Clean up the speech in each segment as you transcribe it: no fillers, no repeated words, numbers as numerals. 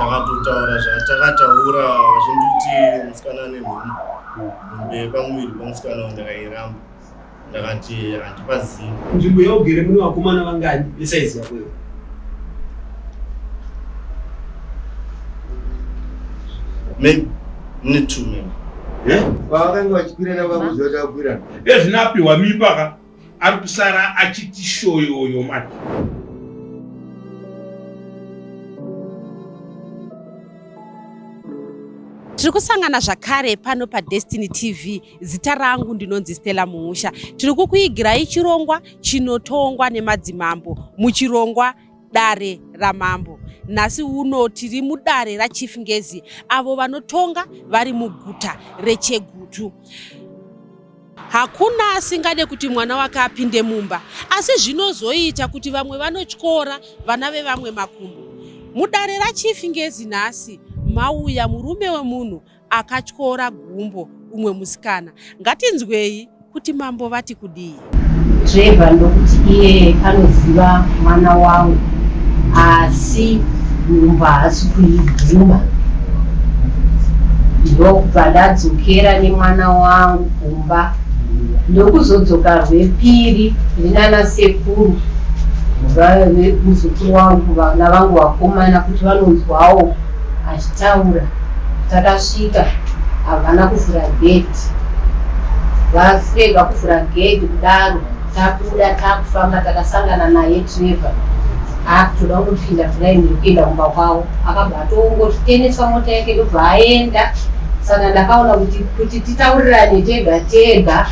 Takatotaura zvatakataura vachinditi musikana ane nhumbu. Nhumbu yepamuviri pamusikana uyu ndakairamba. Ndakati handipazivi. Nzvimbo yaugere mune vakomana vangani vesaizi yako iwe? Maybe mune two maybe. Eh? Pavakanga vachikwirana vakuziva kuti vakwirana. Ezvino apiwa mimba ka ari kusara achiti shoyoyo manje. Tiri kusangana zvakare pano paDestiny TV. Zita rangu ndinonzi Stella Muusha. Tiri kukuigirai chirongwa chinotongwa nemadzimambo muchirongwa dare ramambo. Nhasi uno tiri mudare raChief Ngezi avo vanotonga vari muguta reChegutu. Hakuna asingade kuti mwana wake apinde mumba, asi zvinozoita kuti vamwe vanotyora vana vevamwe makumbo. Mudare raChief Ngezi nhasi mauya murume wemunhu akatyora gumbo umwe musikana. Ngatinzwei kuti mambo vati kudii. Trevor ndokuti iye anoziva mwana wangu asi nhumbu haasi kuibvuma. Ndokubva ndadzokera nemwana wangu kumba ndokuzodzoka rwepiri ndinana sekuru muzukuru wangu vana vangu vakomana kuti vanonzwawo achitaura. Takasvika havana kuvhura gedhi vasirega kuvhura gedhi kudaro tabuda takufamba takasangana naye Trevor akutoda kutopinda kuraini rekuenda kumba kwavo akabva atongotitenesa mota yake ndobva aenda saka ndakaona kuti kuti titaurirane tega tega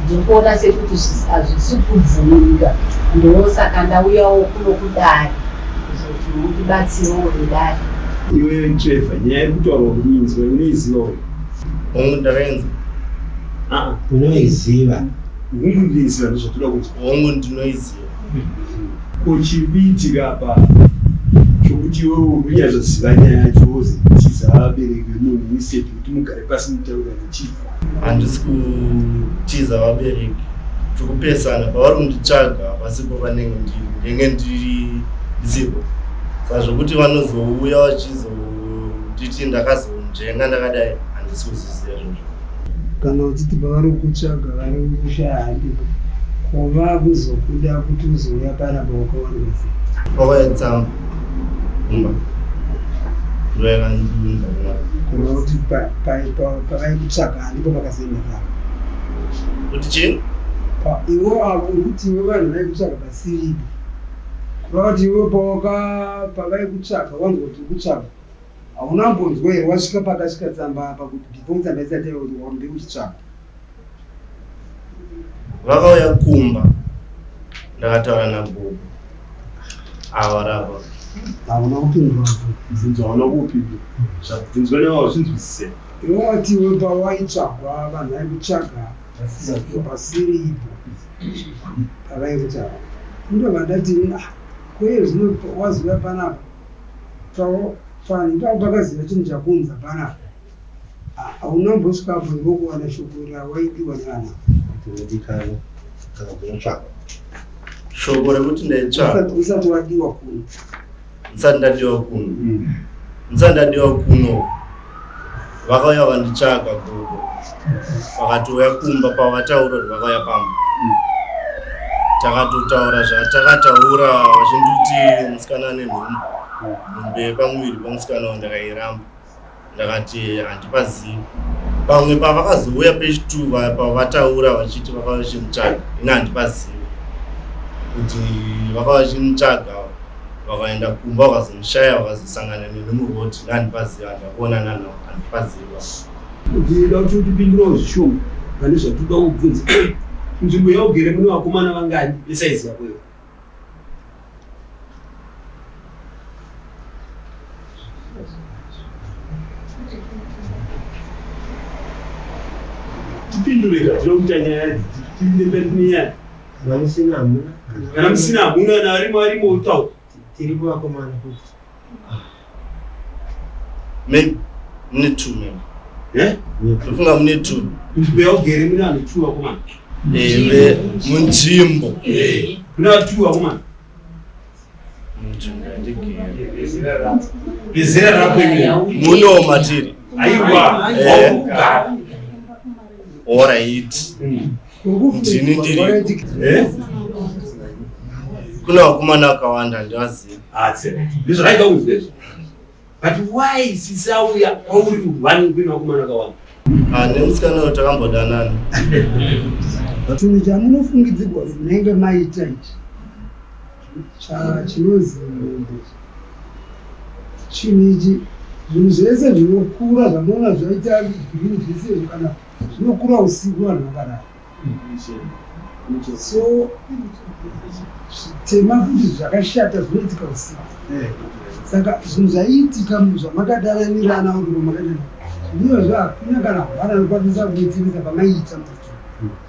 ndikuona sekuti hazvisi kubvumika ndosaka ndauyawo kuno kudare kuzoti mundibatsirewo vedare. Iwe Trevor, nyaya iri kutaurwa kuinzwa unoiziva uyu? Hongu ndakainzwa. Ah, unoiziva. Hongu ndinoiziva ndozvatoda kunzwa. Hongu ndinoiziva. Ko chiri kuitika apa chokuti iwewe uri kunyatsoziva nyaya yacho wozitiza vabereki vemunhu instead kuti mugare pasi mutaurirane chii? Handisi kutiza vabereki. Tiri kupesana pavari kunditsvaga hapasipo panenge ndiri. Ndenge ndiri ndisipo. Saka zvokuti vanozouya vachizonditi ndakazonzvenga ndakadai handisi kuzviziva izvozvo. Kana uchiti pavari kukutsvaga vari kushaya handipo ko vakuzokuda kuti uzouya panapa wakawanikwa sei? Wakauya tsamba kumba ndoyakandiunza kumba. Kureva kuti pavaikutsvaga handipo pakazoenda tsamba. Kuti chii? Iwe avo uri kuti iwe vanhu vaikutsvaga pasiripo. Kureva kuti iwe pavaikutsvaga wanzwa kuti uri kutsvagwa Hauna kumbonzwa here wasvika pakasvika tsamba apa kuti before tsamba isati yauya kuti wambe uchitsvaga? Vakauya kumba ndakataura nagogo ava rava. Hauna kupindura mubvunzo hauna kuupindura zvabvunzwa newe hauzvinzwisise. Iwe wati iwe pawaitsvagwa vanhu vaikutsvaga pasiri ipo pavaikutsvaga ndobva ndati ah ko iye zvino wazouya panapa Ipapo pakaziva chinhu chakuunza panapa. Hauna kumbosvika apo iwe kuwana shoko rawaidiwa nevana. Unodikanwa kana kunotsvakwa. Shoko rekuti ndaitsvaka. Usati wadiwa kuno. Ndisati ndadiwa kuno. Ndisati ndadiwa kuno. Vakauya vanditsvaga gogo. Vakatouya kumba pavataura kuti vakauya pamba. Takatotaura zvatakataura vachinditi musikana ane nhumbu. Nhumbu yepamuviri pamusikana uyu ndakairamba. Ndakati handipazivi. Pamwe pavakazouya page 2 pavataura vachiti vakauya vachimutsvaga ini handipazivi kuti vakauya vachimutsvaga vakaenda kumba vakazomushaya vakazosangana neni muroad ndandipaziva handakuonana navo handipaziva. Ndinoda kuti utipindurewo zvishoma pane zvatinoda kukubvunza. Nzvimbo yaugere mune vakomana vangani vesaizi yako iwe? Tipindure ka tinoda kuita nyaya idzi tiinde mberi nenyaya. Kana musina hamuna. Kana musina hamuna kana arimo arimo otaura. Tiripo vakomana futi. Maybe mune two maybe. Eh? Ndofunga mune two. Nzvimbo yaugere mune vanhu two vakomana. Eve munzvimbo. Eh. Mune vanhu two vakomana. Munzvimbo yandigere. Vezera rako iwe. Muno matiri. Aiwa, Eh. wakugara. Alright. Ndini ndiri. Eh? Kuna vakomana vakawanda ndivaziva. Ah, ndizvo zvaida kunzwa izvo. But why sisauya kwauri one kuine vakomana vakawanda? Ah, nemusikana uyu takambodanana. Chinhu chamunofungidzirwa kuti munenge maita ichi chinonzi mombe chinhu ichi zvinhu zvese zvinokura zvamunoona zvaita green zvese izvi kana zvinokura usiku vanhu vakarara so zvitema futi zvakashata zvinoitika usiku saka zvinhu zvaiitika zvamakadananirana uri pamakadana zvinhu hakuna kana hwana anokwanisa kuitirisa pamaiita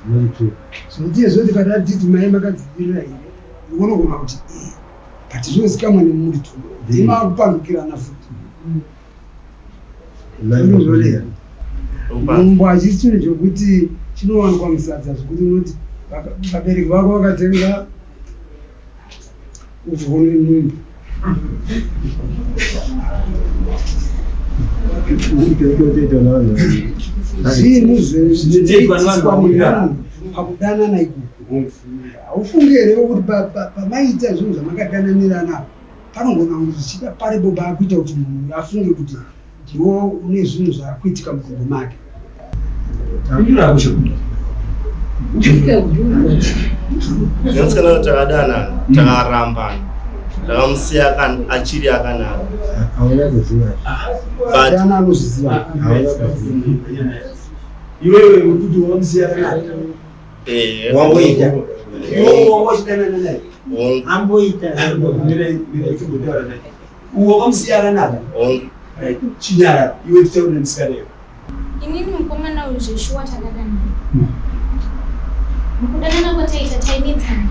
muti zvinotiye zvoti kana titi mai makadzivirira here unogona kuti e but zvinozikamwa nemuri tu ndimakupandukirana futi Unozvoreva. Nhumbu hachisi chinhu chokuti chinowanikwa musadza zvekuti unoti vabereki vako vakatenga upfu nenhumbu. Zvinhu zvinoitiswa nevanhu pakudanana ikoko. Haufungi here kuti pamaiita zvinhu zvamakadananirana apa panogona kunge zvichida paripo paakuita kuti munhu uyu afunge kuti ndiwo une zvinhu zvaakuitika mudumbu make. Nemusikana uyu takadanana, takarambana. Ndakamusiya achiri akanaka. Hauna kuziva. But Dana anozviziva. Hauna kuziva. Iwewe kuti wamusiya akanaka. eh, Wamboita. Iwe wanga uchidanana naye. hongu, Amboita. Mira naye. Uwo wakamusiya akanaka. hongu. Right. Chinyarara. Iwe titaure nemusikana iwe. Inini mukomana uyu zveshuwa takadanana. Mukudanana kwataita tainetsana.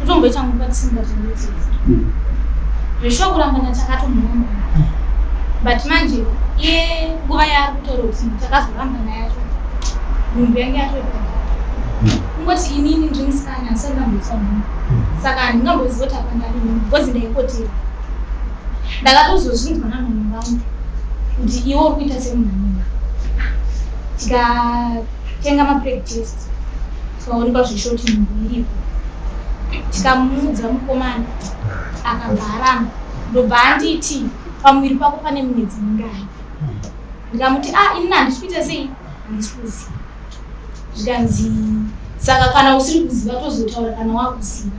Kutomboita nguva tisingataurisisi. Zveshuwa kurambana takatomborambana. But manje iye nguva yaari kutaura kuti takazorambana yacho nhumbu yange yatoita. Kungoti inini ndiri musikana handisati ndamboita nhumbu. Saka handingamboziva kuti apa ndane nhumbu because ndaipotera. Ndakatozozvinzwa namama vangu kuti iwe uri kuita semunhu ane tikatenga mapreg test tikaonekwa zveshoti nhumbu iripo tikamuudza mukomana akabva aramba ndobva anditi pamuviri pako pane mwedzi mingani ndikamuti ah inini handisi kuita sei handisi kuziva zvikanzi saka kana usiri kuziva tozotaura kana wakuziva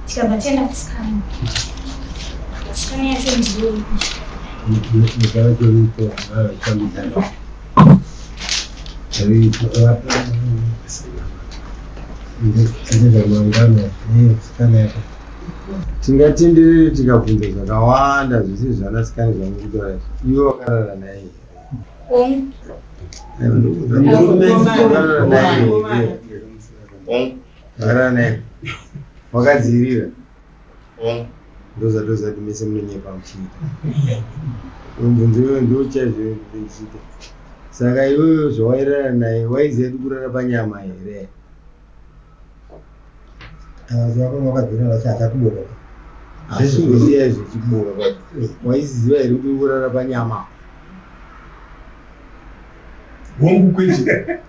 tikabva taenda kusikana sikana yacho ndiyo Tingatenderere tikabvunza zvakawanda zvisiri zvanasikani zvamukutaura izvi. Iwe wakarara naye here? Hongu. Murume wakarara naye here? Hongu, Wakarara naye. Wakadzivirira. hongu. Ndozvatozati mese munonyepa muchiita. Mubvunzo iwoyo ndochaizvo ndichiita. Saka iwewe zvawairara naye waiziva kuti kurara panyama here? Hazviziva izvo chibora waiziva here kuti uri kurara panyama? Hongu kwete.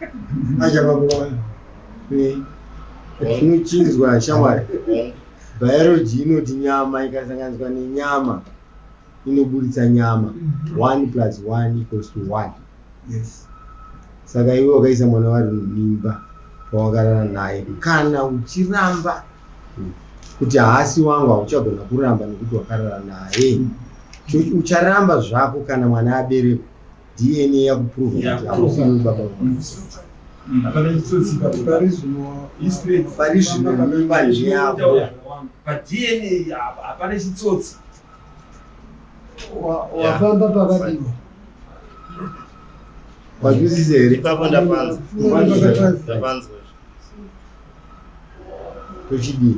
Tinochinzwa shamwari. Hongu. Biology inoti nyama ikasanganiswa nenyama inoburitsa nyama. 1 plus 1 equals to 1. Yes. Saka iwe wakaisa mwana wari mumimba pawakarara naye. Kana uchiramba kuti haasi wangu hauchagona kuramba nekuti wakarara naye. Ucharamba zvako kana mwana aberekwa. DNA yakuprova kuti hausi iwe baba vamwana. Hapana chitsotsi ipapo. Pari zvino Pari zvino mimba ndeyako. PaDNA hapana chitsotsi. wafamba pakadiwa. Wazwisisa here? Ipapo ndapanzwa. Pakadiwa. Ndapanzwa. Tochidii?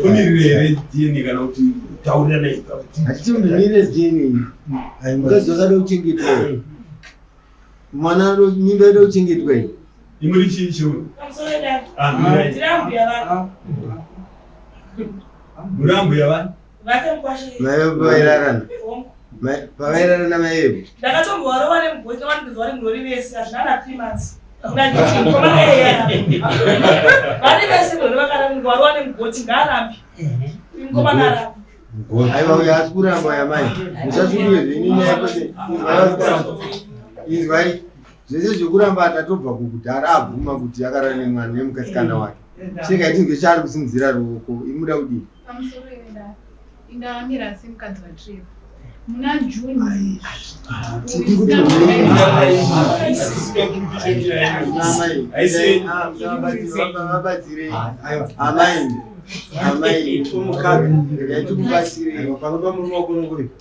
Tomirire here DNA kana kuti taurirana ipapo. Hatitombomirire DNA. Mukadzi wakada kuchengetwa. Mwana mimba yoda kuchengetwa iyi. Imuri chii chirume? Ah, mirai. Murambo yavani? Vake mukwasha. Mai vepo vairarana. Pavairarana mai vepo. Ndakatombovarova nemugoti vanopedza vari murori vese hazvina na 3 months. Ndanditi mukomana yeye vari vese murori vakarara varova nemugoti ngaarambe. Mukomana arambe. Aiwa uyo asi kuramba uya mai. Musasungwe zvenyu nyaya kwete. Inzwai zvese zvekuramba tatobva kukudhara abvuma kuti akarara nemwana nemukasikana wake. Chega itinzwe chaari kusimudzira ruoko. Imuda kudii? Pamusoro enda indamira semukadzi waTrevor. Muna June. Amai, amai, regai tikubatsirei.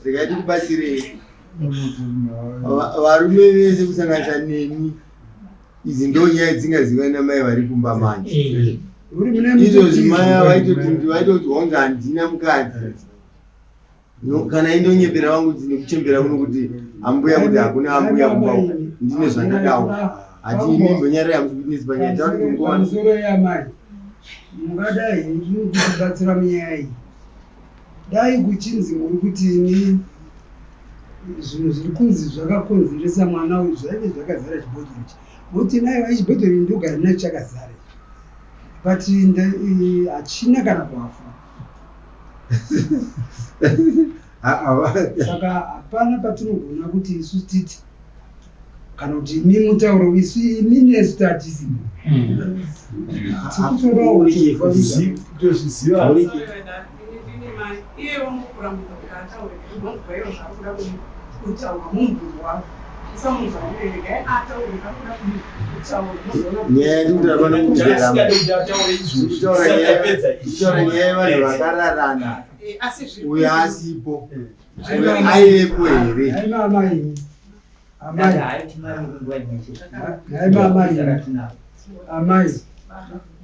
Regai tikubatsirei. Varume vese kusanganisa neni idzi ndo nyaya dzingaziva namai vari kumba manje. Eh. Izvozvi mai vaitoti vaitoti honga handina mukadzi. No, kana indonyepera vangu kuti nekuchembera kuno kuti ambuya kuti hakuna ambuya kumba uku ndine zvandadawo hati imi mbonyarira hamusi kutinetsi panyaya tauri kungowana Pamusoro yamai mungadai henyu kutibatsira munyaya iyi dai kuchinzi muri kuti ini zvinhu zviri kunzi zvakakonzeresa mwana uyu zvaive zvakazara chibhodhoro ichi moti naiwa ichibhodhoro iyi ndogara nacho chakazara ichi but hachina kana kuhafu saka hapana patinogona kuti isu titi kana kuti imi mutauro isu imi nesu tatisimo tikutodawo kutozviziva Nyaya yatiri pano kutaura nyaya yevanhu vakararana uyo asipo uyo aivepo here? Amai,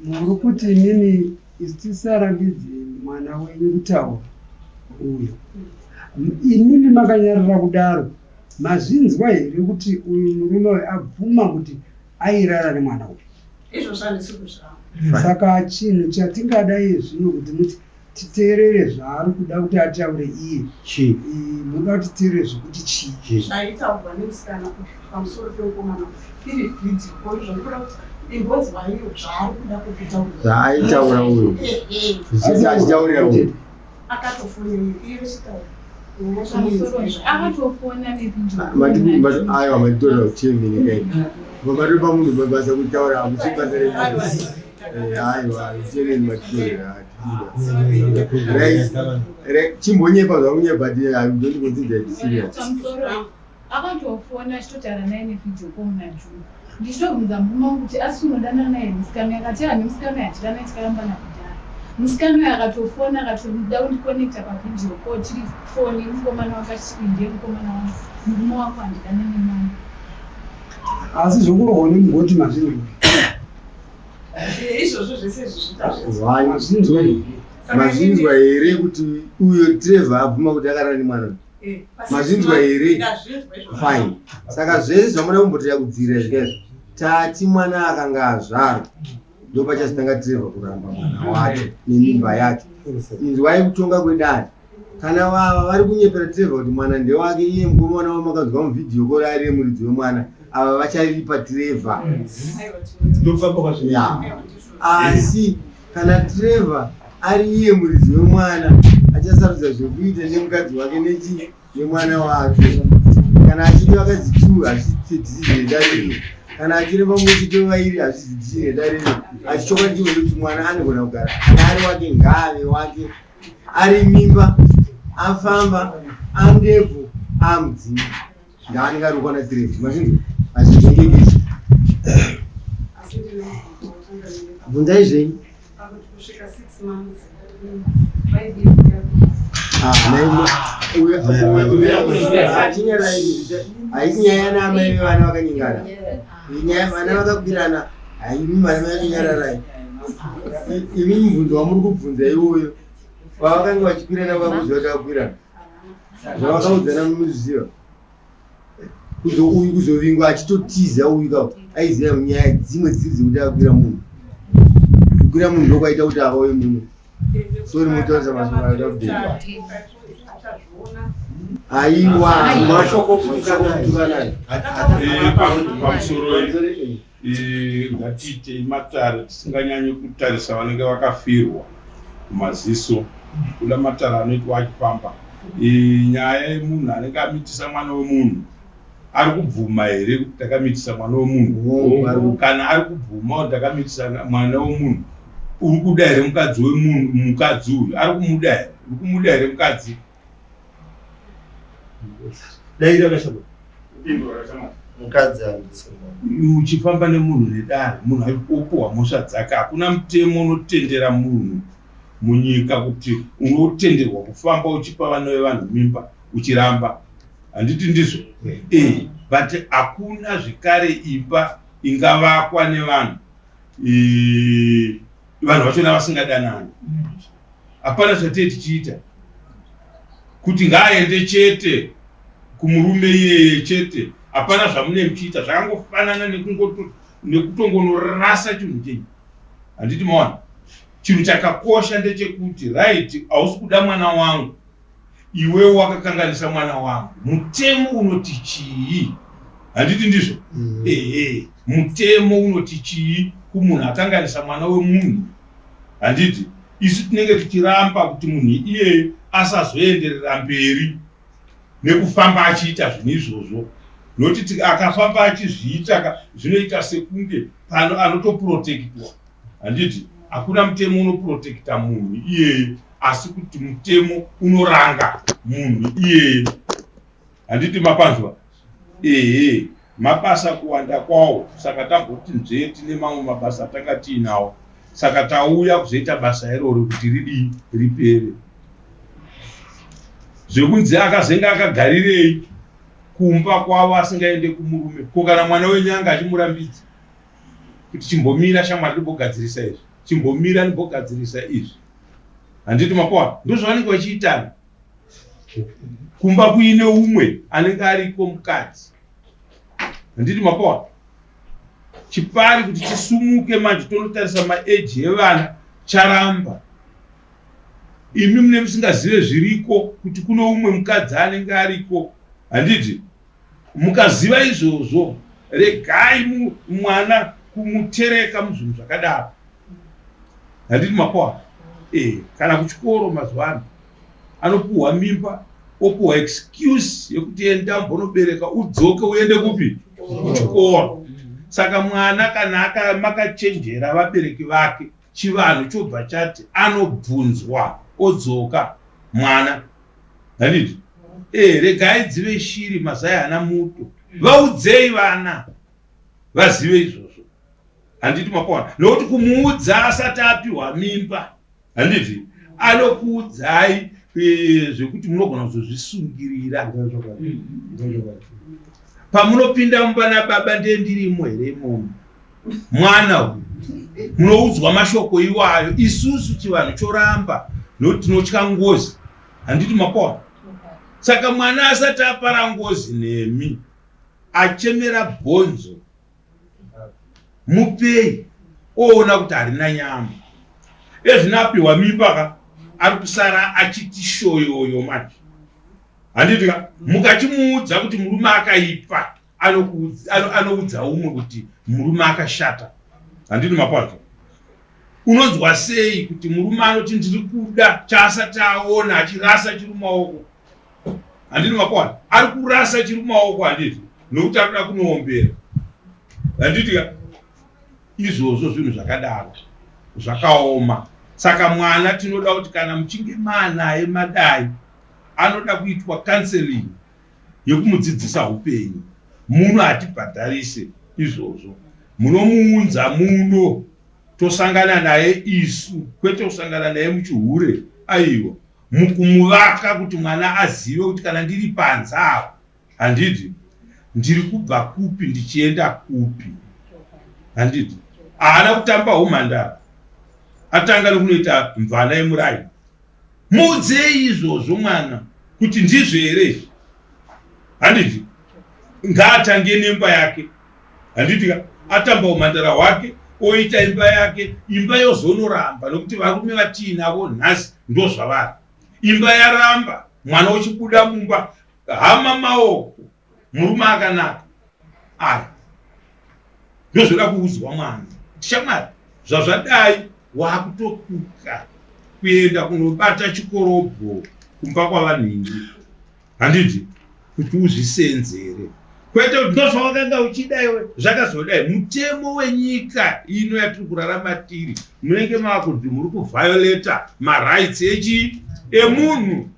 muri kuti inini isu tisarambidze mwana wenyu kutaura uyo inini makanyarara kudaro Mazvinzwa here kuti uyu murume uyu abvuma kuti airara nemwana uyu? Izvozvo handisi kuzvaa. Saka chinhu chatingada iye zvino kuti muti titeerere zvaari kuda kuti ataure iye. Chii? Munoda kuti titeerere zvekuti chii? Zvaitaurwa nemusikana uyu pamusoro pemukomana uyu iri video call zvandikuda kuti imbonzwaiwo zvaari kuda kukutaura. Zvaaitaura uyu. Zvichiti achitaurira uyu. Akatofonera iye achitaura. Aiwa matitorera kuchemini kai matopa munhu mabasa kutaura hamusi basa aiwa chemini matitorera chimbonyepa zvakunyepa don't consider it serious. Akatofona achitotaura naye nevideo call naJune ndichitobvunza murume wangu kuti asi unodanana naye here musikana uyu akati haa nemusikana uyu hatidanani takarambana kudhara. Musikana uyu akatofona akatoda kundiconnecta pavideo call tiri foni mukomana wake achiti uyu ndiye mukomana wangu murume wako handidanani naye. Asi zvekurohwa nemugoti mazvinzwa. Izvozvo zvese izvi zvitazvinzwa. Mazvinzwa here? Mazvinzwa here kuti uyo Trevor abvuma kuti akarara nemwana uyu? Eh, Mazvinzwa here? Fine. Saka zvese zvamuda kumbotira kudzivirira zvikaizvo. Tati mwana akanga azvarwa ndopachazotanga Trevor kuramba mwana wacho nemimba yacho. Inzwai kutonga kwedare. Kana vava vari kunyepera Trevor kuti mwana ndewake iye mukomana wamakanzwa muvhidhiyo kore ari muridzi wemwana ava vacharipa Trevor. Yeah. Asi Kana Trevor ari iye muridzi wemwana achasarudza zvekuita nemukadzi wake nechi nemwana wake. Kana achiti vakadzi two hazvisi decision yedariro. Kana achireva mumwe chete wevairi hazvisi decision yedariro. Asi chokwadi chimwe ndekuti mwana anogona kugara kana ari wake ngaave wake ari mimba afamba andebvu amudzimu. Ndaanenge ari kukwana 3 mazvinzwa hazvijengeki izvi. Bvunzai zvenyu. Haisi nyaya yana amai vevana vakanyengana. Nyaya vana vakakwirana haimi vana vakanyararai. Imi mubvunzo wamuri kubvunza iwoyo pavakanga vachikwirana vakakuziva kuti vakwirana. Zvavakaudzana munozviziva. Kuzo uyu kuzovingwa achitotiza uyu ka aiziva nyaya dzimwe dziri dzekuti akakwira munhu. Kukwira munhu ndokwaita kuti avauye muno. Sorry mutorisa mashoko anoda Aiwa, mashoko kutukanai. Pamusoro ngatiitei matare tisinganyanye kutarisa vanenge vakafirwa kumaziso. Kuda matare anoitwa achifamba. Nyaya yemunhu anenge amitisa mwana wemunhu ari kubvuma here kuti takamitisa mwana wemunhu? Kana ari kubvuma kuti takamitisa mwana wemunhu, uri kuda here mukadzi wemunhu? Mukadzi uyu ari kumuda here? Uri kumuda here mukadzi? Daira kashama. Mukadzi handisi. Uchifamba nemunhu nedare, munhu opuhwa mhosva dzake. Hakuna mutemo unotendera munhu munyika kuti unotenderwa kufamba uchipa vana vevanhu mimba uchiramba. Handiti ndizvo? Eh, but hakuna zvekare imba ingavakwa nevanhu vanhu vachona vasingadanani. Hapana zvatee tichiita kuti ngaaende chete kumurume iyeye chete. Hapana zvamune muchiita, zvakangofanana nekutongonorasa chinhu chenyu. Handiti maona? Chinhu chakakosha ndechekuti right, hausi kuda mwana wangu, iwewe wakakanganisa mwana wangu, mutemo unoti chii? Handiti ndizvo? Ehe, mutemo unoti chii kumunhu akanganisa mwana wemunhu? Handiti isu tinenge tichiramba kuti munhu iyeye asazoenderera mberi nekufamba achiita zvinhu izvozvo, nokuti akafamba achizviita zvinoita sekunge pano anotoprotektwa. Handiti hakuna mutemo unoprotekta munhu iyeye, asi kuti mutemo unoranga munhu iyeye. Handiti mapanzwa? Ehe, mabasa kuwanda kwawo, saka tamboti nzvee tine mamwe mabasa atanga tiinawo, saka tauya kuzoita basa iroro kuti ridii ripere. Zvekunzi akazenge akagarirei kumba kwavo asingaende kumurume, ko kana mwana wenyanga achimurambidza kuti chimbomira shamwari ndimbogadzirisa izvi, chimbomira ndimbogadzirisa izvi. Handiti makoa ndozvavanenge vachiitana kumba kuine umwe anenge ariko mukadzi. Handiti makoa chipari kuti chisumuke manje tonotarisa maeji evana charamba. Imi mune musingazive zviriko kuti kune umwe mukadzi anenge ariko. Handiti mukaziva izvozvo regai mwana kumutereka muzvinhu zvakadaro. Handiti makoa? Kana kuchikoro mazuva ano anopuhwa mimba opuhwa excuse yekuti enda umbonobereka udzoke uende kupi? Kuchikoro. Saka mwana kana makachenjera vabereki vake, chivanhu chobva chati anobvunzwa odzoka mwana. Handiti? Regai dzive shiri mazai haana muto. Vaudzei vana vazive izvozvo. Handiti makoa? Nokuti kumuudza asati apiwa mimba, handiti anokuudzai zvekuti munogona kuzozvisungirira. Pamunopinda mumba nababa ndiye ndirimo here imomo? Mwana uyu munoudzwa mashoko iwayo. Isusu chivanhu choramba nokuti tinotya ngozi. Handiti makoa? Saka mwana asati apara ngozi nemi, achemera bhonzo, mupei oona kuti harina nyama. Ezvino apiwa mimba ka, ari kusara achiti shoyoyo manje. Handiti ka? Mukachimuudza kuti murume akaipa, anoudza umwe kuti murume akashata. Handiti mapanzwa? Unonzwa sei kuti murume anoti ndiri kuda chaasati aona achirasa chiri mumaoko? Handiti makuona? Ari kurasa chiri mumaoko, handiti? Nokuti ari kuda kunoombera. Handiti ka? Izvozvo zvinhu zvakadaro zvakaoma. Saka mwana tinoda kuti kana muchinge maanaye madai, anoda kuitwa counseling yekumudzidzisa hupenyu. Muno hatibhadharise izvozvo. Munomuunza muno tosangana naye isu, kwete kusangana naye muchihure, aiwa. Mukumuvaka kuti mwana azive kuti kana ndiri panze apa, handiti ndiri kubva kupi ndichienda kupi. Handiti haana kutamba humhandara, atanga nekunoita mvana yemuraini. Muudzei izvozvo mwana kuti ndizvo here izvi. Handiti ngaatange nemba yake. Handiti ka atamba humhandara hwake, Oita imba yake, imba yozonoramba nokuti varume vatiinavo nhasi ndozvavari. Imba yaramba, mwana ochibuda mumba, hama maoko, murume akanaka aya. Ndozvoda kuudzwa mwana. Shamwari, zvazvadai wakutokuka kuenda kunobata chikorobho kumba kwavanhingi. Handiti kuti uzvisenzere kwete kuti ndozvawakanga uchida iwe zvakazodai. Mutemo wenyika ino yatiri kurarama tiri, munenge mava kunzi muri kuvhiolata marights echii emunhu.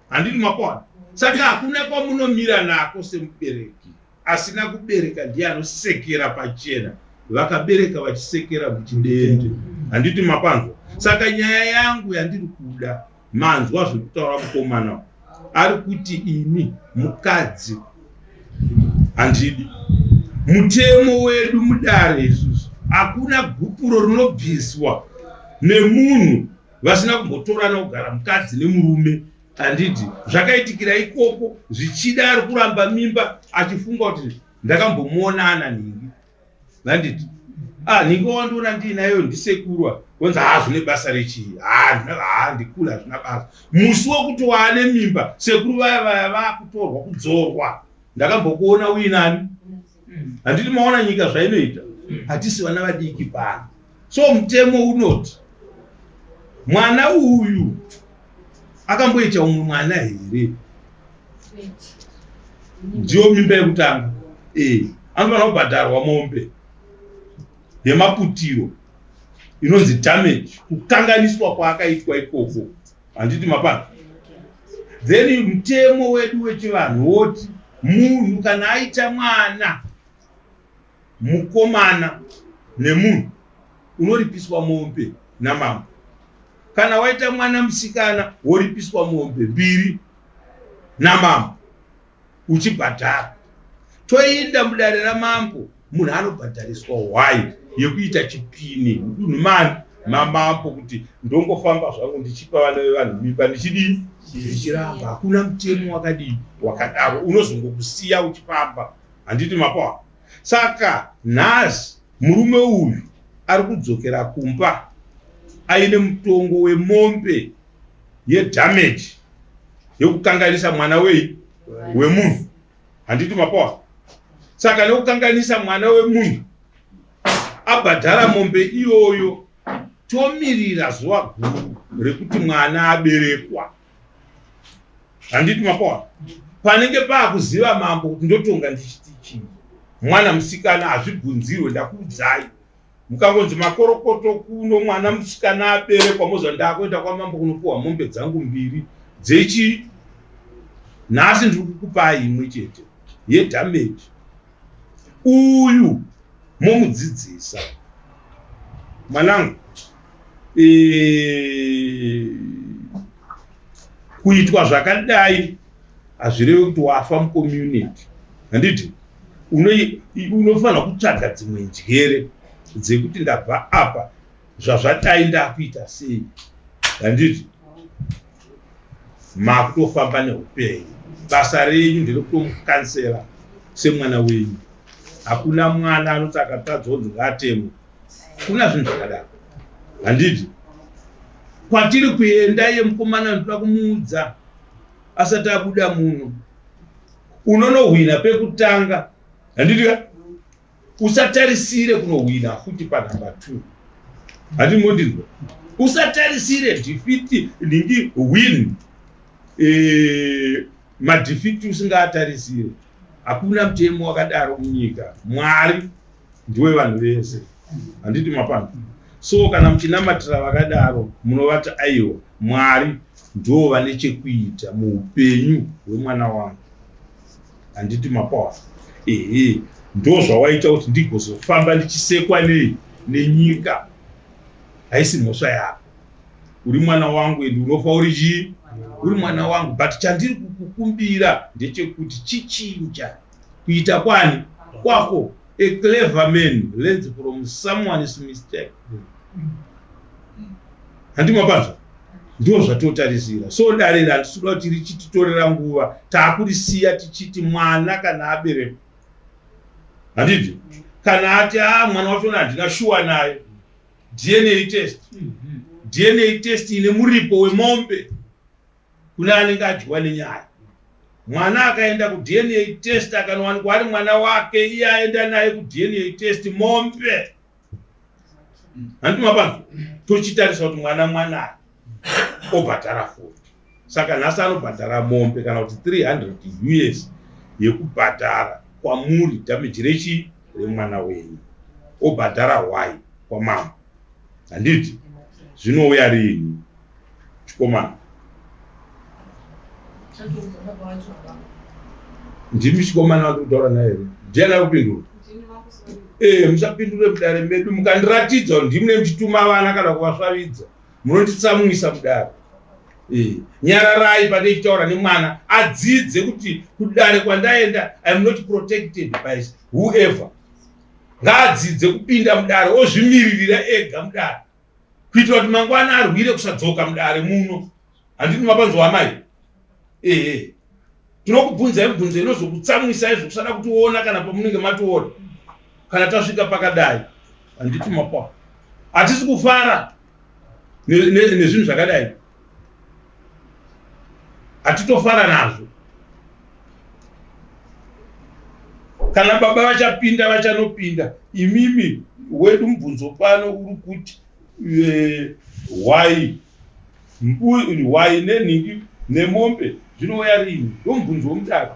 Handiti mapaona? Saka hakuna kwamunomira nako semubereki. Asina kubereka ndiye anosekera pachena, vakabereka vachisekera muchidende. Handiti mapanzwa? Saka nyaya yangu yandiri kuda, manzwa zviri kutaura mukomana ari kuti ini mukadzi handidi. Mutemo wedu mudare isusu hakuna gupuro rinobviswa nemunhu vasina kumbotorana kugara mukadzi nemurume. Handiti zvakaitikira ikoko, zvichida ari kuramba mimba achifunga kuti ndakambomuona ana nhingi. Handiti ah, nhingi wandiona ndiinayo ndisekurwa konzi haa zvine basa rechii, haa ndikula hazvina basa. Musi wekuti waane mimba sekuru vaya vaya vakutorwa kudzorwa, ndakambokuona uinani. Handiti maona nyika zvainoita, hatisi vana vadiki pano. So mutemo unoti mwana uyu akamboita umwe mwana here? Ndiyo mimba yekutanga. Eh, anofanira kubhadharwa mombe yemaputiro inonzi damage, kukanganiswa kwaakaitwa ikoko. Handiti mapano? Then mutemo wedu wechivanhu woti munhu kana aita mwana mukomana nemunhu unoripiswa mombe namambo. Kana waita mwana musikana woripiswa mombe mbiri namambo uchibhadhara. Toinda mudare ramambo, munhu anobhadhariswa hwai yekuita chipini mudunhu mani mamambo kuti ndongofamba zvangu ndichipa vana vevanhu mimba ndichidii ndichiramba. Hakuna mutemo wakadii wakadaro, unozongokusiya uchifamba. Handiti mapoa? Saka nhasi murume uyu ari kudzokera kumba aine mutongo wemombe yedamage yekukanganisa mwana wei wemunhu. Handiti mapoa? Saka nekukanganisa mwana wemunhu abhadhara mombe iyoyo, tomirira zuva guru rekuti mwana aberekwa. Handiti mapoa? Panenge paakuziva mambo kuti ndotonga ndichiti chii. Mwana musikana hazvibvunzirwe, ndakuudzai. Mukangonzi makorokoto kuno mwana musikana aberekwa, moziva ndakuenda kwamambo kunopuwa mombe dzangu mbiri dzechi. Nhasi ndiri kukupai imwe chete yedamage. Uyu momudzidzisa mwanangu, kuitwa zvakadai hazvirevi kuti wafa mucommunity. Handiti unofanira kutsvaga dzimwe njere dzekuti ndabva apa zvazvadai ndakuita sei. Handiti makutofamba neupenyu, basa renyu nderekutomukansela semwana wenyu. Hakuna mwana anoti akatadza onzi ngaatemwe, kuna zvinhu zvakadaro. Handiti kwatiri kuenda iye mukomana ndinoda kumuudza asati abuda muno, unonohwina pekutanga. Handiti ka usatarisire kunohwina futi panhamba 2. Handiti mondinzwa? Usatarisire defeat ningi win, madefeat usingaatarisire. Hakuna mutemo wakadaro munyika. Mwari ndiwe vanhu vese. Handiti mapano? So kana muchinamatira vakadaro munovati aiwa, Mwari ndo vane chekuita muupenyu hwemwana wangu. Handiti mapawa? Ehe, ndo zvawaita kuti ndigozofamba ndichisekwa nei nenyika. Haisi mhosva yako. Uri mwana wangu and unofa uri chii? Uri mwana wangu. But chandiri kukukumbira ndechekuti chichinja kuita kwani kwako. A clever man learns from someone's mistake. Handiti mapanzwa? Ndo zvatotarisira. So dare iri handisi kuda kuti richititorera nguva, taakurisiya tichiti mwana kana aberekwa, handiti? Kana ati a ah, mwana wachona handina shuwa naye, DNA test. DNA test ine muripo wemombe kune anenge adyiwa nenyaya. Mwana akaenda kuDNA test akanowanikwa ari mwana wake, iye aenda naye kuDNA test mombe. Handiti mapanzwa? Tochitarisa kuti mwana mwanani obhadhara futi. Saka nhasi anobhadhara mombe kana kuti 300 us yekubhadhara kwamuri damage rechii remwana wenyu. Obhadhara hwai kwamambo. Handiti? Zvinouya riini? Chikomana. Ndimi chikomana wandiri kutaura naye here? Ndiani ari kupindura? Eh, musapindure mudare medu mukandiratidza kuti ndimune muchituma vana kana kuvasvavidza. Munonditsamwisa mudare. Eh, nyararai pane ichitaura nemwana adzidze kuti kudare kwandaenda I am not protected by whoever. Ngaadzidze kupinda mudare ozvimiririra ega mudare. Kuitira kuti mangwana arwire kusadzoka mudare muno. Handiti mapanzwa amai? Ehe. Tinokubvunzai mibvunzo inozokutsamwisai zvokusada kutiona kana pamunenge mationa. Kana tasvika pakadai. Handiti mapa. Hatisi kufara nezvinhu zvakadai. Hatitofara nazvo. Kana baba vachapinda vachanopinda. Imimi wedu mubvunzo pano uri kuti eh, why hwai nenhingi nemombe zvinouya rini ndomubvunzo womudaro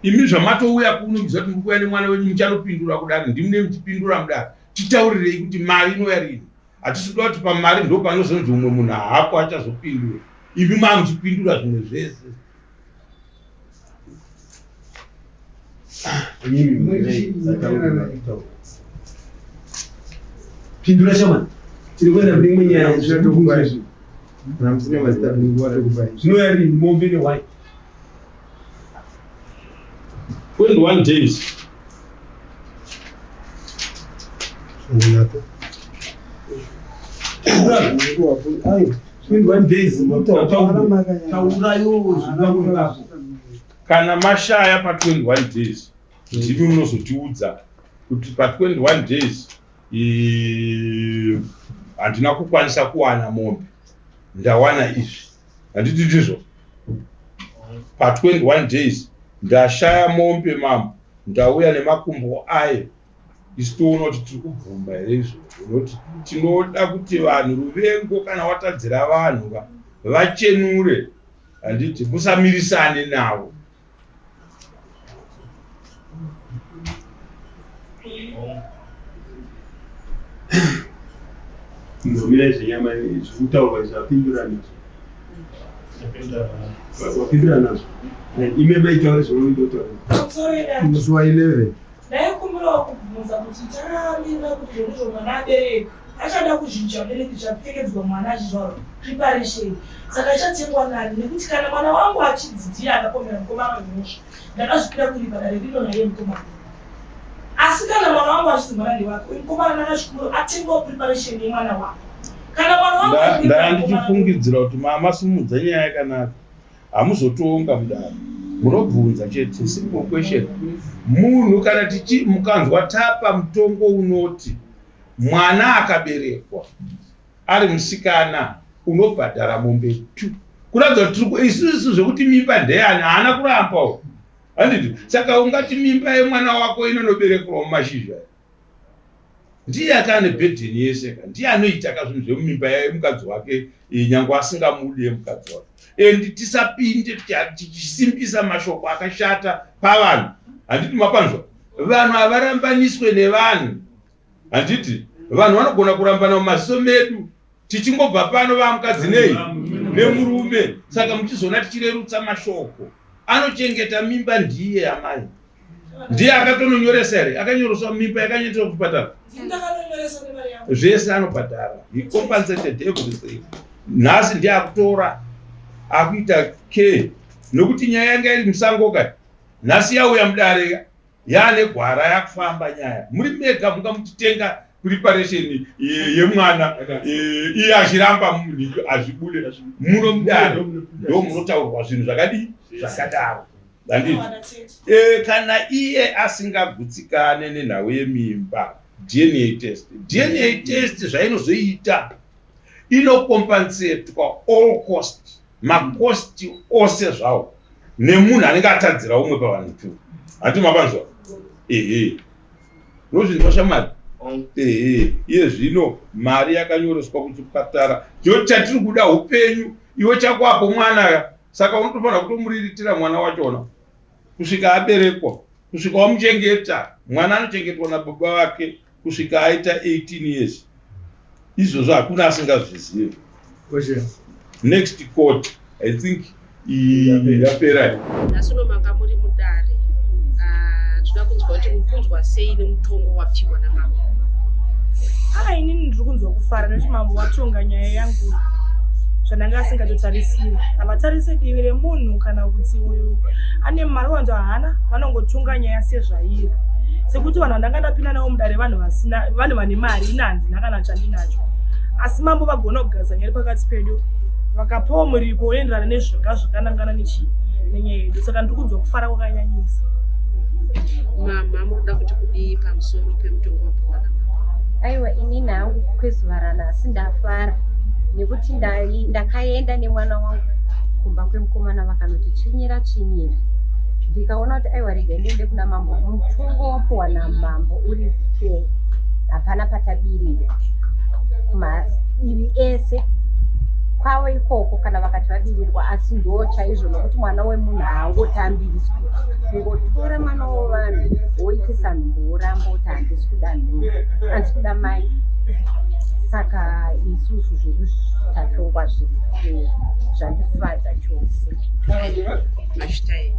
imi zvamatouya kuno muchiziva kuti muri kuuya nemwana wenyu muchanopindura kudare ndimune muchipindura mudare titaurirei kuti mari inouya rini hatisi kuda kuti pamari ndo panozonzi umwe munhu haapo achazopindura imi maa muchipindura zvimwe zvese Pindura shama. Tiri kuenda kune imwe nyaya izvi. Zvinouya rini mombe nehwai? 21 days. Ayo. 21 days taurayo zvibapo. Kana mashaya pa 21 days ndimi munozotiudza kuti pa 21 days handina kukwanisa kuwana mombe ndawana izvi handiti ndizvo pa 21 days ndashaya mombe mambo ndauya nemakumbo ayo isu toona kuti tiri kubvuma here izvozvo nokuti tinoda kuti vanhu ruvengo kana watadzira vanhu va vachenure handiti musamirisane navo Ndomira zvenyama zvekutaurwa izvi apindura nazvo. Wapindura nazvo. Ime maitaura zvaunoda kutaura. Musi wa 11. Ndaikumbirawo kubvunza kuti takamira kuti zvonizvo mwana abereka achada kuzvinja bereki zvapfekedzwa mwana achizvarwa preparation saka achatengwa nani nekuti kana mwana wangu achinzi ndiye akapomera mukomana wemhosva ndakazvipira kuripa dare rino naiye mukomana asi kana mwana wangu achinzi mwana ndewake uyu mukomana ndakazvikumbira atengwawo preparation yemwana wake kana mwana wangu ndanga ndichifungidzira kuti mama simudza nyaya yakanaka Hamuzotonga mudare. Munobvunza chete simple question. Munhu kana tichi mukanzwa tapa mutongo unoti mwana akaberekwa ari musikana unobhadhara mombe two. Kuratidza kuti tiri isusu zvekuti mimba ndeyani haana kuramba uyu. Handiti? Saka ungati mimba yemwana wako inonoberekerwa mumashizha. Ndiye aka ane burden yese ka ndiye anoita ka zvinhu zvemumimba yemukadzi wake eh, nyangwe asingamude mukadzi wake and tisapinde tichisimbisa mashoko akashata pavanhu handiti mapanzwa vanhu havarambaniswe nevanhu handiti vanhu vanogona kurambana mumaziso medu tichingobva pano vamukadzi nei nemurume saka muchizoona tichirerutsa mashoko anochengeta mimba ndiye amai ndiye akatononyoresa here akanyoreswa mimba yakanyoreswa kuchipatara zvese anobhadhara he compensated everything nhasi ndiye akutora akuita care nokuti nyaya yanga iri musango ka nhasi yauya mudare yaane gwara yakufamba nyaya muri mega munga muchitenga preparation yemwana iye achiramba munhu azvibude muno mudare ndo munotaurwa zvinhu zvakadii zvakadaro. Handiti? E, kana iye asingagutsikane nenhau yemimba, DNA test. DNA test zvainozoita inokompansetwa all cost, makosti ose zvawo nemunhu anenge atadzira umwe pavanhu two. Hanti mapanzwa? Ehe. Unozvinzwa shamwari? Ehe. Iye zvino mari yakanyoreswa kuchipatara. Cho chatiri kuda upenyu. Iwe chako apo mwana saka unotofanira kutomuriritira mwana wachona kusvika aberekwa kusvika wamuchengeta mwana anochengetwa nababa vake kusvika aita 18 years izvozvo hakuna asingazvizive next court i think yapera nhasi uno manga muri mudare ah, tinoda kunzwa kuti mukunzwa sei nemutongo wapiwa namambo ah, inini ndiri kunzwa kufara nekuti mambo watonga nyaya yangu zvandanga asingatotarisiri havatarise divi remunhu kana kuti uyu ane mari wanzo haana vanongotonga nyaya sezvairi sekuti vanhu vandanga ndapinda navo mudare vanhu vasina vanhu vane mari ini handina kana chandinacho asi mambo vagona kugaza nyaya pakati pedu vakapawo muripo unoenderana nezvanga zvakanangana nechii nenyaya yedu saka ndiri kunzwa kufara kwakanyanyisa mama muri kuda kuti kudii pamusoro pemutongo wapiwa namambo aiwa inini hangu kwezuva ranhasi ndafara nekuti ndakaenda nemwana wangu kumba kwemukomana vakanoti tsvinyira tsvinyira ndikaona kuti aiwa rega ndiende kuna mambo mutongo wapuwa namambo uri fair hapana patabirira kumadivi ese kwavo ikoko kana vakati vabirirwa asi ndo chaizvo nokuti mwana wemunhu haangotambiriswi kungotora mwana wevanhu woitisa nhumbu woramba kuti handisi kuda nhumbu handisi kuda mai saka isusu zvedu tatongwa zviri fair zvandifadza chose mazvitai.